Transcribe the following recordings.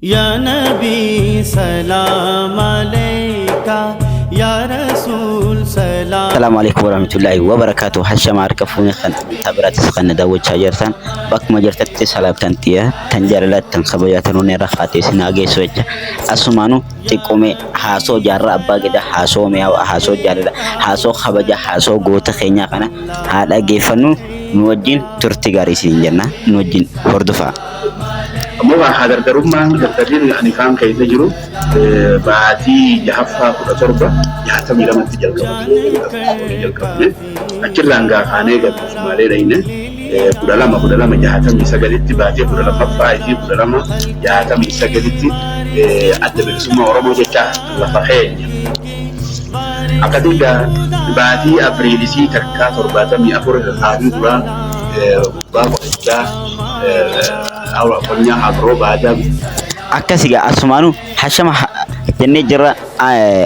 Ya Nabi salam alayka Ya Rasul salam. Assalaamu alaikum warahmatullahi wabarakatuh. Hashama harka fuune kan amantaa biraatis kan na daawwachaa jirtan bakkuma jirtanitti salaamtan xiyya tan jaalalaatti tan kabajaa tan onnee irraa kaatee isin haa geessu jecha asumaanu xiqqoomee haasoo jaarraa abbaa gadaa haasoo mi'aawaa haasoo jaalala haasoo kabaja haasoo goota keenyaa kana haa dhaggeeffannu nu wajjin turtii gaarii isiniin jenna nu wajjin hordofaa. Ammoo haa gargarummaan gargarri ani kaan keessa jiru baatii jahaffaa 1762tti jalqabne. Achirraan gaa kaanee gad Sumaalee dhayne 12 12 69tti baatii 12ffaa isii 1269tti Adda Bilisummaa Oromoo jecha lafa keenya. Akkasii gaa baatii Apriilisii takkaa 74 kaanii duraa gubbaa qorichaa qonnaa Habroo baadaa. Akkas egaa asumaanuu hashama jennee jirra.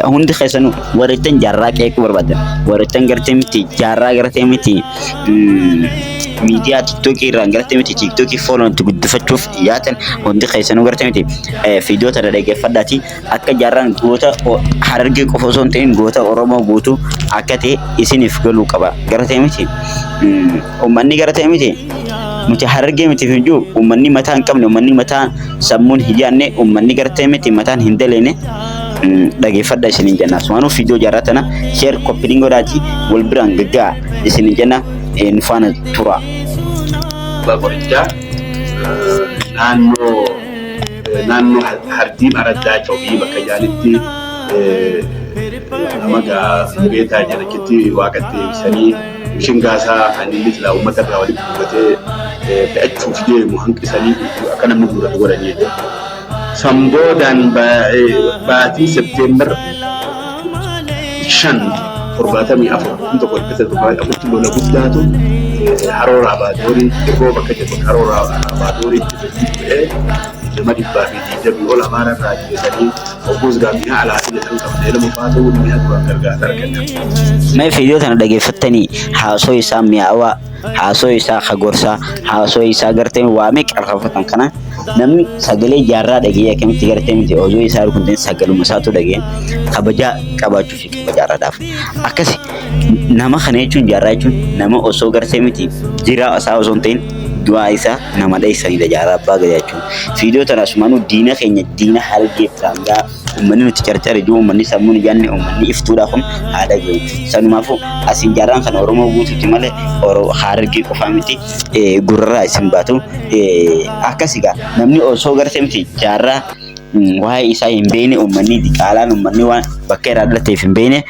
Hundi keessanuu warrittan jaarraa qeequu barbaadan, warrittan gartee miti jaarraa gartee miti miidiyaa TikTokii irraan gartee miti TikTokii follow itti guddifachuuf yaatan, hundi keessanuu gartee miti viidiyoo tana dhaggeeffadhaati akka jaarraan goota Harargee qofa osoo hin ta'in goota Oromoo guutuu akka ta'e isiniif galuu qaba. Gartee miti uummanni gartee miti nuti Harargee miti hin jiru, uummanni mataa hin qabne, uummanni mataa sammuun hin yaadne, uummanni gartee miti mataan hin daleene dhageeffadha isiniin jenna. Asumaanuu viidiyoo jaarraa tana share, copy link godhaati wal biraan gagga'a isiniin jenna, nu faana tura. Gubbaa qorichaa naannoo Hardiim Araddaa Cobii bakka jaanitti nama gaa beetaa jedhachitti waaqatti eebisanii mishingaasaa kan inni silaa uummata irraa walitti guurratee fe'achuuf deemu hanqisanii akka namni guurratu godhanii jechuudha. San boodaan baatii Septeembar 5 74 1974tti lola guddaatu Haroo Raabaadorii Dirroo bakka jedhu Haroo Raabaadoriitti lolli bu'ee nama 120 ol Amaara irraa ajjeesanii obboos gaa mi'a alaa fidatan qabnee lama faatu mi'a duraan gargaarsa argatan. Mee viidiyoo tana dhageeffattanii haasoo isaa mi'aawaa, haasoo isaa kagorsaa, haasoo isaa gartee waa meeqa irraanfatan kana namni sagalee jaarraa dhagee akkamitti gartee miti oduu isaa rukunteen sagaluma isaatu dhagee kabajaa qabaachuu fi qaba jaarraadhaaf. Akkasi nama kana jechuun, jaarraa jechuun nama osoo gartee miti jiraa isaa osoo hin ta'in du'aa isaa nama dheessanidha jaarraa abbaa gadaa jechuun. Viidiyoo tana asumaanuu diina keenya, diina Harargee daangaa uummanni nuti carcare jiru, uummanni sammuun ijaanne, uummanni iftuudha kun haa dhagahu. Sanumaafuu asiin jaarraan kana Oromoo guutuuti malee Harargee qofaa miti gurrarraa isin baatu. Akkas egaa namni osoo gartee miti jaarraa waa'ee isaa hin beekne, uummanni diqaalaan, uummanni waan bakka irraa dhalateef hin beekne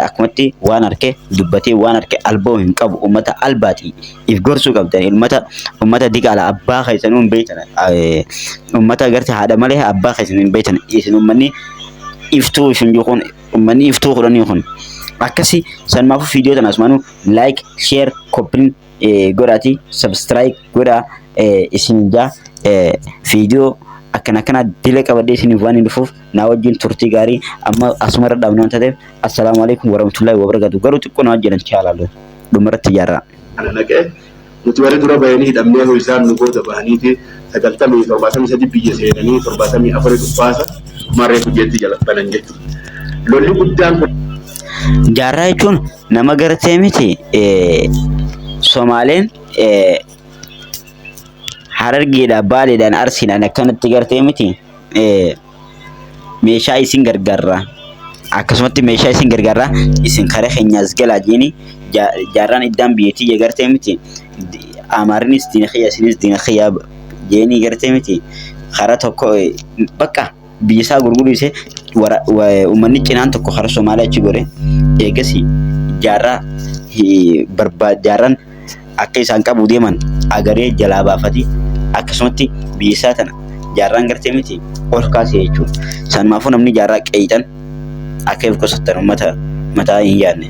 akkumatti waan harke dubbatee waan harke alboo hin qabu. Uummata albaati if gorsuu qabdan. Uummata diqaala abbaa keessanuu hin beektan, uummata garte haadha malee abbaa keessan hin beektan isin, uummanni iftuu isin kun, uummanni iftuu kudhanii kun akkasi. Sanumaafuu viidiyoo tana asumaanuu like, share, copy godhaati subscribe godhaa isin jaa. Viidiyoo akkana akkana dila qabadhee isiniif waan hin dhufuuf naa wajjin turtii gaarii. Amma asumarra dhaabnu waan taateef, assalaamu alaikum warahmatullahi wabarakatuh. Garuu xiqqoo na wajjin chaalaalu dhumarratti ijaarraa. Kana naqee nuti warri dura bahanii hidhamnee isaan nu booda bahaniiti sagaltamii 73 biyya seenanii 74 dhuffaasa marree hojjeetti jala banan jechuudha. Lolli guddaan kun Jaarraa jechuun nama gartee miti Somaaleen Harargeedha, Baaleedhaan, Arsiidhaan akkanatti gartee miti meeshaa isin gargaarra. Akkasumatti meeshaa isin gargaarra, isin karaa keenyaas galaa jeeni jaarraan iddaan biyyattii gartee miti Amaarinis diina kiyya, isinis diina kiyya jeeni gartee miti karaa tokko bakka biyya isaa gurguruu isee uummanni cinaan tokko karaa Somaaliyaa achi gore. Eegas jaarraa jaarraan akka isaan qabu deeman agaree jalaa baafati akkasumatti biyya isaa tana jaarraan gartee miti ol kaasee jechuudha. Sanumaafuu namni jaarraa qeeyxan akka if qusattan, uummata mataa hin yaadne.